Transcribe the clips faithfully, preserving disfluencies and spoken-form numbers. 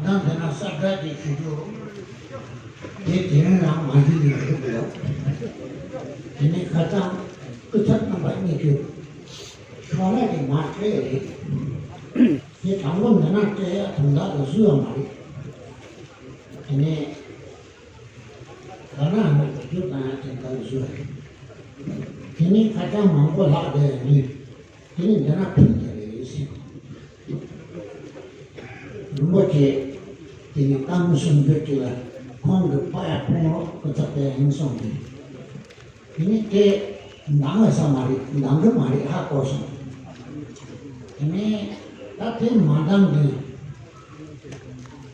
ཡང་དེ་ན་གསལ་བསྒྲགས་ཀྱི་ཞུ་རྒྱུ། དེ་དེ་རིང་རང་མ་ཞུ་ནས་རེད་འདུག་དེ་ནས་ཁ་སང་སྐུ་ཚབ་རྣམ་པ་གཉིས་ཀྱིས་ཤོག་ལྷེ་གི་མར་སྤྲད་རེད། དེ་དང་པོ་འདི་ན་སྤྲད་ཡ་དོན་དག་ལ་བཟོས་ཡོད་མ་རེད། དེ་ནས་ད་ནང་མི་བསྡུ་རྒྱུ་དང་ཡང་དེ་ལྟར་བཟོས་རེད། དེ་ནས་ཁ་སང་མང་པོ་ལྷག་བསྡད་ཡོད་དུས། དེ་ནི་འདི་ན་ཕུལ་དེ་རེད་ཟེར། རིན་པོ་ཆེ་དེ་ནི་རྐང་གསུམ་འགྱུར་གྱི་ལ་ཁོང་གི་པ་ཡ་ཕུང་རོགས་སྐུ་ཚབ་དེ་ཡིན་སོང་གི། དེ་ནི་དེ་འདང་བ་ས་མ་རེད། འདང་གི་མ་རེད། ཧ་གོ་སོང་། དེ་ནི་ད་དེ་མ་འདང་གི།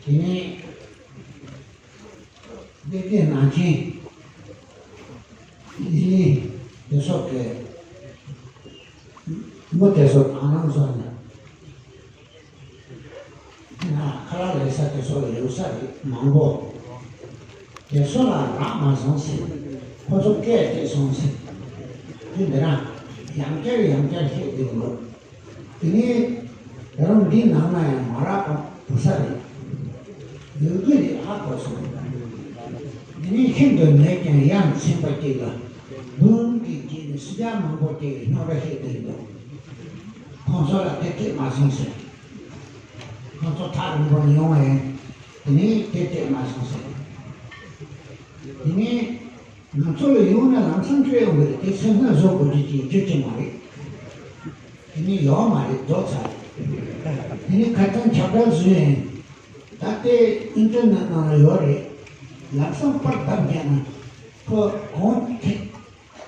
དེ་ནི། དེ་དེ་ནང་ཆེན་ཡིན། དེ་སོགས་ཀྱི་མི་དེ་ཚོ་དང་བླངས་སོགས་ནས་ཁ་ལག་ལས་ས་དེ་ཚོ་ལ་ཡོད་ས་རེད། མང་པོ་དེ་ཚོ་ལ་རག་མ་སོང་ཟེར། ཁོ་ཚོ་སྐད་བརྗེད་སོང་ཟེར། དེ་འདི་རང་ཡང་བསྐྱར་ཡང་བསྐྱར་བཤད་དེ་ཡོད། དེ་ནས་ད་རུང་འདི་ནང་ན་ཡང་མ་རག་པ་བུ་ས་རེད། ཡོད་རྒྱུ་རེད། ཧ་གོ་སོང་། དེ་ནས་ཤིན་ཏུ་མེད་ཀྱང་ཡ་མཚན་པ་གཅིག་ལ་འབུམ་གྱི་རྗེས་ནས་སུམ་བརྒྱ་མང་པོ་དེ་རྙོག་དྲ་བཤད་དེ་འདུག་ཁོང་ཚོ་ལ་དེ་སྤྲད་མ་སོང་ཟེར། ཁོང་ཚོ་ཐག་རིང་པོ་ནས་ཡོང་བ་ཡིན། དེ་ནས་དེ་སྤྲད་མ་སོང་ཟེར། དེ་ནས། ང་ཚོ་ལ་ཡོང་ན་ལམ་སང་སྤྲད་ཡོང་གི་རེད། དེ་སེམས་ནང་བཟོ་དགོས་རྒྱུ་ཅིག་རྒྱུ་ཅིག་མ་རེད། དེ་ནི་ཡོད་མ་རེད། རྫོགས་ཚར་རེད། དེ་ནི་ཁ་སང་ཁྱབ་བསྒྲགས་བཟོས་ཡིན། ད་ལྟའི་ཨིན་ཊར་ནེཊ་ནང་ལ་ཡོད་རེད། ལམ་སང་པར་བརྡབས་བརྒྱབ་ན་ཁོ་གོང་ཐེག་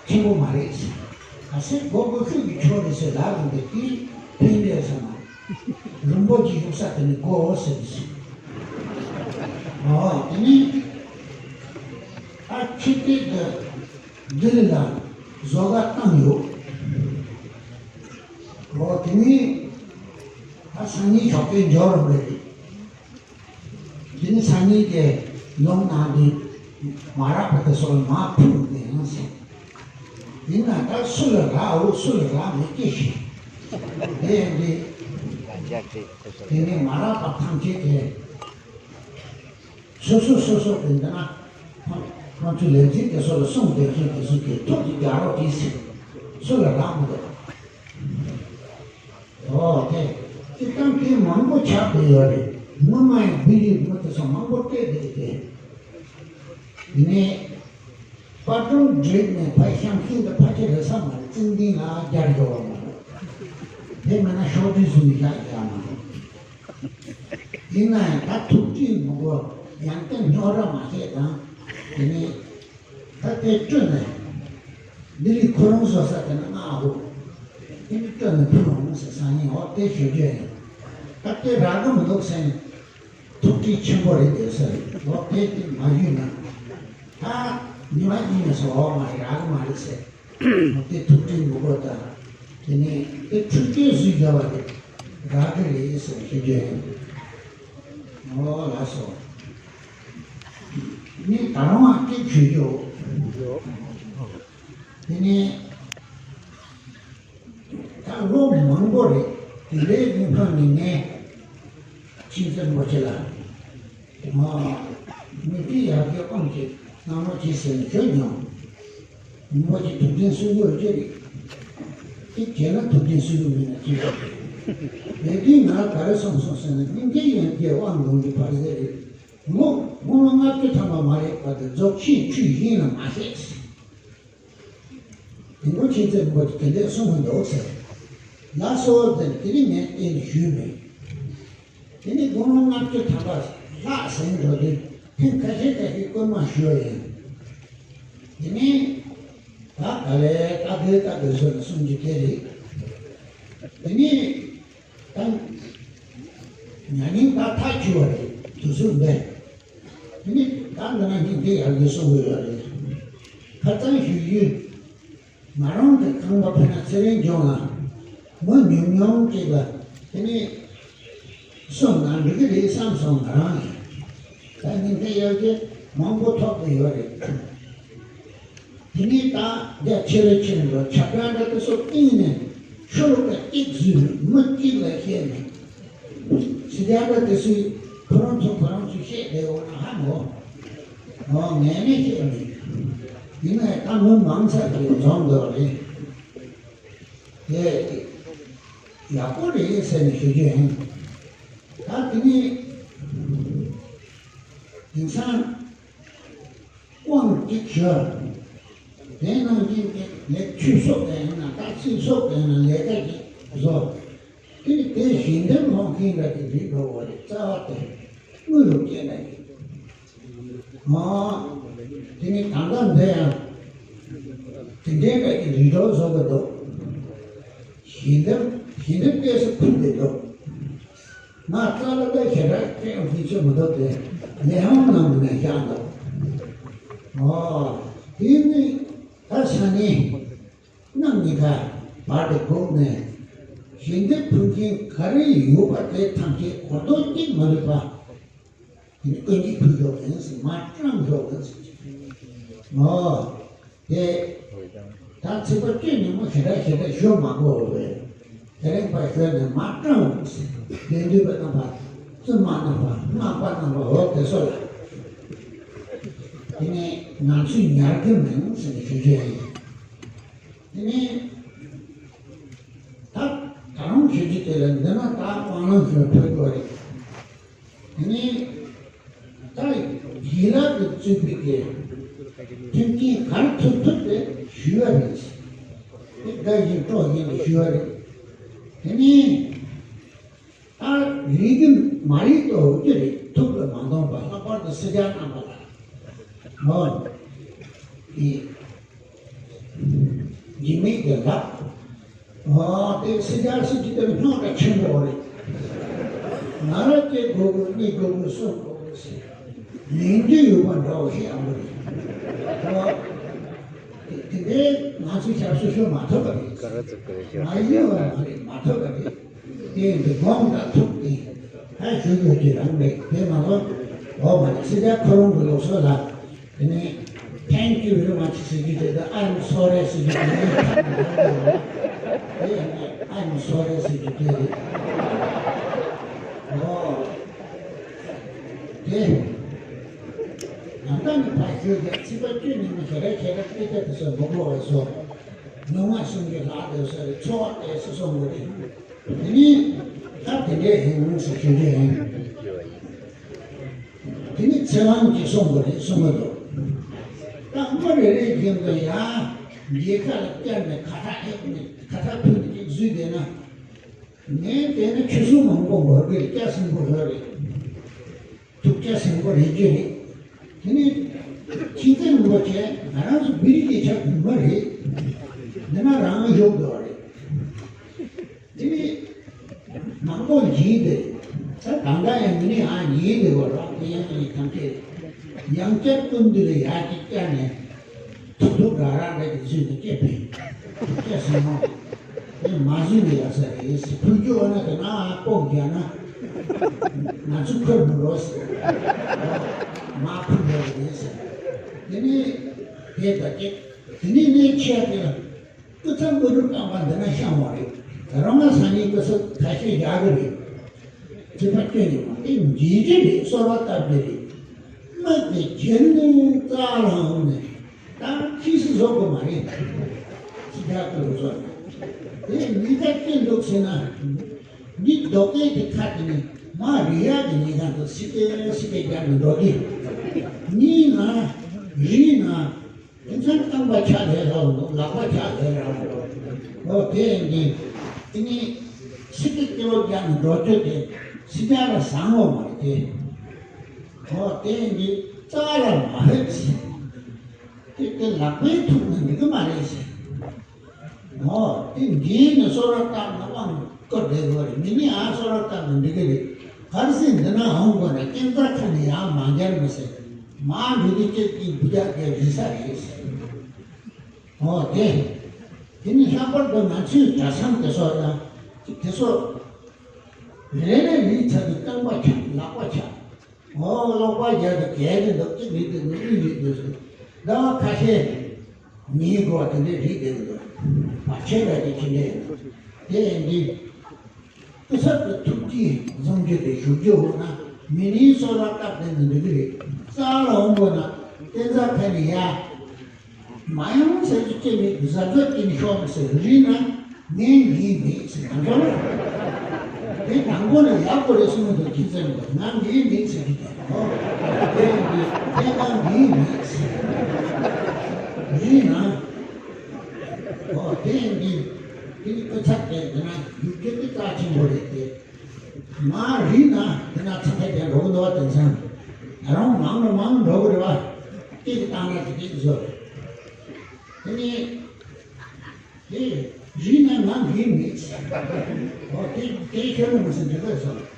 ཆེན་པོ་མ་རེད། ག་ཚད་སྒོར་སྒོར་ཤུགས་ཀྱིས་ཆོག་རེད་ཟེར་ལབ་ཡོང་དུས་དེ་ཕན་ཡོད་ས་མ་རེད། རིན་པོ་ཆེ་གཡུག་ས་དེ་ནི་དགོས་ཟེར་ཟེར། ཨོ་དེ་ནི། ཨ་ཁྱི་སྟེགས་དེ་ལྡི་ལི་ལ་བཟོ་ག་བཏང་ཡོད། ཨོ་དེ་ནི་ཨ་སང་ཉིན་ཞོགས་པའི་འབྱོར་རོགས་རེད། དེ་ནི་སང་ཉིན་དེ་ལོང་ནང་དེ་མ་རག་པ་དེ་ཚོ་ལ་མར་ཕུལ་དེ་ཡང་ཟེར། ཡིན་ན་ད་སུ་ལ་རག་འོ་སུ་ལ་རག་མེད་ཀྱི་ཞིག་དེ་ཡང་དེ། དེ་ནི་མ་རག་པ་ཐམས་ཅད་དེ། སོ་སོ་སོ་སོ་དེ་འདི་ན། ཁོང་ཁོང་ཚོའི་ལས་འཛིན་དེ་ཚོ་ལ་གསུངས་བསྡད་མཁན་དེ་ཚོ་གིས་ཐུགས་ཀྱི་རྒྱག་རོགས་གྱིས་ཟེར། སུ་ལ་རག་མི་འདུག་ཨོ་དེ། སྤྱིར་བཏང་དེ་མང་པོ་ཆགས་བསྡད་ཡོད་རེད། སྔོན་མ་ཡང་བི་ཌི་ཡོ་མི་དེ་ཚོ་མང་པོ་སྤྲད་བསྡད་དེ། དེ་ནས་པར་སྒྲོམ་བསྒྲིགས་ནས་ཕར་བཤམས་ཤིང་དུ་ཕལ་ཆེར་རེད་ས་མ་རེད། ཙིང་ཏིང་ལ་རྒྱར་འགྲོ་བ་མ་རེད། དེ་མིན་ན་ཤོག་དྲིལ་བཟོས་ནས་བཞག་ཡོད་མ་རེད། ཡིན་ན་ཡང་ད་ཐུགས་ཁྲིད་མི་དགོས། ཡང་བསྐྱར་རྙོག་དྲ་མ་བྱེད་དང་། དེ་ནས་ད་དེ་སྤྲོད་ནས་ལྡི་ལི་ཁོ་རང་བཟོ་ས་དེ་ན་མངགས་དགོས། དེ་ནས་སྤྲོད་ནས་ཕུལ་འོང་ཟེར་སང་ཉིན་འོ་དེ་ཞུ་རྒྱུ་ཡིན། ད་དེ་རག་གི་མི་འདུག་ཟེར་ནས་ཐུགས་ཁྲིད་ཆེན་པོ་རེད་དེ་ཟེར། འོ་དེ་དེ་མ་ཞུས་ན་ད་ཉི་མ་གཉིས་ནས་སོ་འོ་མ་རེད། རག་གི་མ་རེད་ཟེར། དེ་ཐུགས་ཁྲིད་མི་དགོས་དང་། དེ་ནས་དེ་འཕྲུལ་སྐྱེལ་བཟོས་བཞག་པ་རེད། རག་གི་རེད་ཟེར་ཞུ་རྒྱུ་ཡིན། ཨོ་ལགས་སོ། ནི་ད་རུང་ཡང་སྐད་ཞུ་རྒྱུ། དེ་ནས་ད་ལོ་མང་པོ་རེད། དེ་འདྲའི་མི་ཕམ་ནི་ངས་མཁྱེན་བརྩེ་རིན་པོ་ཆེ་ལ། མི་དེ་ཡར་རྒྱས་དབང་གིས་གནང་རོགས་གྱིས་ཟེར་ནས་ཞུས་མྱོང་། རིན་པོ་ཆེ་ཐུགས་འགན་གསོ་གི་ཡོད་ཀྱི་རེད། དེ་བྱས་ན་ཐུགས་འགན་གསོ་གི་མེད་ན་ཅི་ཡོད་རེད། དེ་དུས་ང་ག་རེ་གསུངས་སོང་ཟེར་ན། སྙིང་རྗེ་ཡོན་ཏན་དབང་ལུང་གི་བར་ཟེར་རེད། ངོ་དགུང་ལོ་ལྔ་བཅུ་ཐམ་པ་མ་རེད་པ། དེ་རྫོགས་ཆེན་ཆོས་གཞན་ལ་མ་བཤད་ཟེར། དེ་ངོ་མཁྱེན་བརྩེ་རིན་པོ་ཆེ་དེ་འདྲས་གསུངས་མི་འདུག་ཟེར། ལགས་སོ་ཟེར་ནས་དེ་རིང་ངས་གཏན་ནས་ཞུས་མེད། དེ་ནས་དགུང་ལོ་ལྔ་བཅུ་ཐམ་པ་ལྷག་ཟིན་འགྲོ་དུས་ཐེངས་ཁ་ཤས་ཁ་ཤས་སྐུལ་མ་ཞུས་ཡིན། དེ་ནས་ད་ག་ལེ་ད་དེ་ད་དེ་བཟོས་ནས་གསུང་རྒྱུ་དེ་རེད། དེ་ནས་ད་ཉ་ཉིན་ད་ཐག་ཆོད་པ་རེད། དུས་ཚོད་འདི། དེ་ནས་ད་འདི་ན་ཉིན་དེ་ཡར་རྒྱས་སོང་གི་ཡོད་རེད། ཁ་སང་ཞུས་ཡོད། ང་རང་གི་ཁང་པ་ཕ་ན་ཚེ་རིང་ལྗོངས་ལ་མི་ཉུང་ཉུང་ཅིག་ལ་དེ་ནས་གསུངས་ན་འགྲིག་གི་རེད་བསམ་སོང་། ང་རང་ཡིན། ད་ཉིན་དེ་ཡར་རྒྱས་མང་པོ་ཐོབ་ཀྱི་ཡོད་རེད། དེ་ནས་ད་རྒྱ་ཆེ་རུ་ཕྱིན་འགྲོ། ཁྱབ་བསྒྲགས་འདྲ་དེ་ཚོ་བཏིང་ནས་ཤོ་ལོ་ཀ་གཅིག་བཟོས་ནས་མི་གཅིག་ལ་བཤད་ནས་ཟེར་ཡག་འདྲ་དེ་ཚོའི་ ཁོ་རང་ཚོ་ཁོ་རང་ཚོ་བཤད་བསྡད་འོ་ན་ཧ་མོ། ཨོ་ངས་ནི་བཤད་མི། ཡིན་ནའི་ད་མི་མང་ཚ་ཞིག་འཛོམས་འདུག་རེད། དེ་ཡག་པོ་རེད་ཟེར་ནས་ཞུ་རྒྱུ་ཡིན། ད་དེ་ནི་དེང་སང་དབང་གཅིག་ཞུ། དེ་ནང་བཞིན་གྱི་ལས་ཆོས་སོགས་དེ་ཡིན་ན་ད་སྲིད་སོགས་དེ་ཡིན་ན་ལས་ཀ་གཅིག་བཟོ། དེ་ནི་དེ་ཞི་འདེམས་སློང་མཁན་འདྲ་གི་རིགས་འགྲོ་བ་རེད། རྩ་བ་དེ་དངུལ་ལ་སྐྱེས་འདྲ་གི། ཨ། དེ་ནི་ད་ལྟ་འདི་ཡང་དེ་འདྲའི་འདྲ་གི་རིགས་འགྲོ་བཟོ་གི་འདུག་ཞི་འདེམས་ཞི་འདེམས་སྐད་སུ་ཁུར་གི་འདུག་ང་རྩ་ལ་ད་ཞེ་དྲག་སྐད་ཡང་ཤེས་ཀྱི་མི་འདུག་སྟེ་ལས་ཧང་ནང་ནས་བཞག་འདུག་ཨོ། དེ་ནི་ད་ས་ནི་གནམ་གཉིས་ཀ་བར་དུ་སྒུག་ནས་ཞི་འདེམས་ཕུལ་མཁན་ག་རེ་ཡོད་པ་དེ་ཐམས་ཅད་གོ་རྟོགས་གཅིག་མ་ལུས་པ། དེ་ནི་ཀུན་གྱིས་ཕུལ་ཆོག་ཡིན་ཟེར་མ་བཀྲམ་ཆོག་ཡིན་ཟེར། ཨོ། དེ། ད་ཚིག་པ་བཅུ་ཉིན་མོ་ཞེ་དྲག་ཞེ་དྲག་ཞུ་མ་དགོས་པས། དེ་རིང་པ་ཞོལ་ནས་མ་བཀྲམ་ཟེར། དེ་འདུས་པ་རྣམ་པ། བཙུན་མ་རྣམ་པ། སྔགས་པ་རྣམ་པ་འོ་དེ་ཚོ་ལ། དེ་ནས་ང་ཚོས་ཉར་གི་མིན་ཟེར་ནས་ཞུ་རྒྱུ་ཡིན། དེ་ནས་ད་ད་རུང་ཞུ་རྒྱུ་དེ་ལ་འདི་ན་ད་དབང་ལུང་ཞུ་ཕོད་དགོས་རེད། དེ་ནས་ད་ཡན་ལག་གི་རྩོད་པའི་གི་མཐུན་རྐྱེན་ག་རེ་ཐུབ་ཐུབ་དེ་ཞུས་པ་རེད། དེ་དགའ་བཞིན་སྤྲོ་བཞིན་ལ་ཞུས་པ་རེད། དེ་ནས་ད་རིག་གི་མ་རིག་ཏུ་འོ་ཀྱི་རེད། ཐུགས་ལ་མ་འདོང་པ་ལྷག་པར་དུ་སྲིད་རྒྱལ་རྣམ་པ་ལ་ནོ། དེ། འཇིགས་མེད་ཀྱི་ལག་ཨོ་དེ་སྲིད་རྒྱལ་སྲིད་ཀྱི་དེར་སྙོག་དྲ་ཆེན་པོ་རེད། ང་ར་སྐྱེ་དགོས་དགོས་གནས་དགོས་དགོས་གསོན་དགོས་དགོས་ཟེར། ལན་རྒྱུ་ཡོད་པ་འདྲ་བོ་ཞིག་ཨ་མ་རེད། ཨོ། དེ་དེ་འདྲའི་ང་ཚོའི་ཞབས་སུ་ཤོད་མ་ཐུབ་པ་རེད། མ་ཡིན་པ་མ་རེད། མ་ཐུབ་པ་རེད། དེ་འདི་སྒོམ་དང་ཐུག་སྟེ་ཧ་ཞུ་རྒྱུ་གྱི་རང་རེད། དེ་མ་ལོ་འོ་མ་རེད། སྲིད་རྒྱལ་ཁོ་རང་གི་ལུགས་སྲོལ་ལ། དེ་ནས་thank you very much ཟེར་རྒྱུ་དེ་དང་I'm sorry ཟེར་རྒྱུ་དེ་ནས་ཐག་ཉེ་རུ་འགྲོ་བ་རེད། དེ་ཡང་I'm sorry ཟེར་རྒྱུ་དེ་རེད། ཨོ། དེ་ཡང་ད་ནི་ཕར་ཞུས་ཀྱང་ཚིག་པ་བཅུ་ཉིན་མོ་ཞེ་དྲག་ཞེ་དྲག་དཔེ་ཆ་དེ་ཚོ་མི་དགོས་པ་བཟོ། ལུང་མ་གསུང་གི་ལྷག་དེ་ཚོ་རེད། འཚོ་བ་དེ་སུ་གསུང་གི་རེད། དེ་ནི་ད་དེ་འདྲའི་ཧེ་ཧུང་ཟེར་ཞུ་རྒྱུ་ཡིན། དེ་ནི་ཚེ་དབང་གིས་གསུངས་པ་རེད། གསུང་གི་འདུག་ད་མི་རེ་རེ་བཞིན་དུ་ཡང་མཇལ་ཁ་ལ་བཅར་ནས་ཁ་བཏགས་ཨེ་ནས་ཁ་བཏགས་ཕུལ་ནས་ཅིག་བཟོས་བསྡད་ན། ངས་བལྟས་ན་ཆུ་སྲུང་མང་པོ་འབོར་གི་རེད། སྐྱ་སྲིན་པོ་ཡོད་རེད། ཐུགས་སྐྱ་སྲིན་པོ་རེད་ཀྱི་རེད། དེ་ནི་ཁྱི་ཚེ་རིང་པོ་བྱས་ང་རང་ཚོ་བི་རི་ཅི་ཆགས་ཀྱི་མ་རེད། འདི་ན་རང་ཡོད་དགོས་རེད། དེ་ནི་མང་པོ་འཇིགས་ཏེ། ད་གང་ག་ཡང་མི་ནི་ཨ་ཉིན་དེ་བར་རོགས་དེ་ཡང་དེ་ནི་ཐམས་ཅད་ཡང་བསྐྱར་ཀུན་འདུས་ལ་ཡར་གཅིག་བསྐྱར་ནས་ཐུག་ཐུག་ར་ར་འདྲ་གི་ཚུལ་དུ་སྐྱེས་པས་སྐྱེས་སོང་ངོ་། དེ་མ་བཟོས་ནས་ཡག་ས་རེད། ཕུལ་རྒྱུ་འོ་ན་དེ་ན་ཨ་ལྐོག་རྒྱག་ན་ང་ཚོ་ཁུར་མི་འགྲོ་ཟེར། མ་ཕུལ་རྒྱུ་རེད་ཟེར། དེ་ནི་དེ་ད་སྐྱེས་དེ་ནི་གནས་ཆེ་དེ་ལ། སྐུ་ཚབ་དངོས་གྲུབ་རྐང་པ་འདི་ན་བཤམས་པ་རེད། ད་རུང་ང་སང་ཉིན་སྐུ་ཚབ་ཁ་ཤས་བཞག་གི་རེད། ཚེ་ཕ་སྐྱོན་ཡོང་བ་དེ་འཇིགས་ཀྱི་རེད། གསོལ་བ་བཏབ་ཀྱི་རེད། དམག་གི་རྒྱལ་ནི་རྩ་ལ་འོང་ནས་ད་ཁྱི་སི་བཟོ་དགོས་མ་རེད། སི་ཁ་ཀུ་རུ་བཟོ་ན་དེ་མི་ཁ་སྐྱོན་འདུག་ཟེར་ན། མི་རྡོག་སྐད་ཀྱི་ཁ་དེ་ནི་མ་རི་ཡག་གི་ཉེ་ཁ་དུ་སི་ཀེ་སི་ཀེ་རྒྱག་ནས་འགྲོ་གི། མིའི་ནང་རིའི་ནང་། དེང་སང་རྐང་པ་ཆག་ལས་རག་འདུག་ལག་པ་ཆག་ལས་རག་འདུག་ཨོ་དེ་ཡིན་གྱི། དེ་ནི་སི་ཏུ་སྐྱེ་བོ་རྒྱག་ནས་འགྲོ་རྒྱུ་དེ་སི་ཏུ་ལ་བཟང་བོ་མ་རེད་དེ། ཨོ་དེ་ཡིན་གྱི་རྩ་ལ་མ་ཕེབས་ཟེར། དེ་དེ་ལག་པའི་ཐུག་ན་འགྲིག་གི་མ་རེད་ཟེར། ཨོ་དེ་འདིའི་ནི་གསོལ་ར་བཏབ་ན་དབང་བསྐུར་བསྡད་དགོས་རེད། མི་ནི་ཨ་གསོལ་ར་བཏབ་ན་འགྲིག་གི་རེད། གར་སེ་འདི་ན་འོང་དགོས་ན་རྐྱེན་རྩ་ཁ་ནས་ཡང་མ་འགྱར་མི་ཟེར། མ་འགྲོ་དུས་ཀྱི་ཀྱི་འབུ་རྒྱག་གི་རི་ས་རེད་ཟེར། ཨོ་དེ། དེ་ནི་ལྷག་པར་དུ་ང་ཚོའི་གྲྭ་ཚང་དེ་ཚོ་ཡང་དེ་ཚོ་རེ་རེ་རེའི་ཚབ་ཏུ་རྐང་པ་ཆག་ལག་པ་ཆག་ཨོ་ཀློག་པ་རྒྱག་དུས་གལ་ཏེ་འདུག་གཅིག་རེད་འདུག་གཉིས་རེད་འདུག་ཟེར། ཟླ་བ་ཁ་ཤས་ཉིན་འགོར་བ་དེ་འདྲའི་རིགས་བསྡད་ཀྱི་འདུག་བར་ཆད་འདྲ་གི་ཁྱི་འདྲ་ཡིན། དེ་ཡིན་དུས་སྐུ་ཚབ་ཀྱི་ཐུགས་རྗེ་བཟང་རྒྱུ་དེ་ཞུ་རྒྱུ་འོ་ན་ མི་ནི་སོ་ལ་སྟབས་བདེ་ནི་འདི་གི་རེད། རྩ་ལ་འོང་དགོས་ན་བསྟན་རྩ་ཕན་ནི་ཡ། མ་ཡོང་ཟེར་རྒྱུ་སྐྱེ་མེད་གཟབ་གཟབ་སྐྱེ་ནི་ཤོག་མི་ཟེར་རིག་ན་ངས་འདིའི་མེད་ཟེར་ང་ཚོ་ལ། དེ་དང་པོ་ནས་ཡག་པོ་རེད་གསུངས་འདུག་ཁྱི་ཙེ་མོ་ང་འདིའི་མེད་ཟེར་གྱི་དང་ཨོ། དེ་འདི་དེ་ང་འདིའི་མེད་ཟེར། རིག་ན་ཨོ་དེ་འདི་དེ་ནི་ཀུ་ཚབ་དེ་དེ་ན་ཡུལ་སྐད་དེ་རྩ་ཆེན་པོ་རེད་དེ། མ་རིག་ན་དེ་ན་ཚ་ཐལ་དེ་འགྲོ་གི་འདུག་བ། དེང་སང་ད་རུང་མང་རུ་མང་རུ་འགྲོ་གི་རེད་བ། སྐད་ཀྱི་བཏང་ན་དེ་སྐད་ཀྱི་བཟོ་རེད། དེ་ནི་དེ་རིག་ན་ང་འདིའི་མེད་ཟེར། འོ་དེ་དེ་ཁྱོད་ནི་མི་ཟེར་འདི་ལྟར་བཟོ།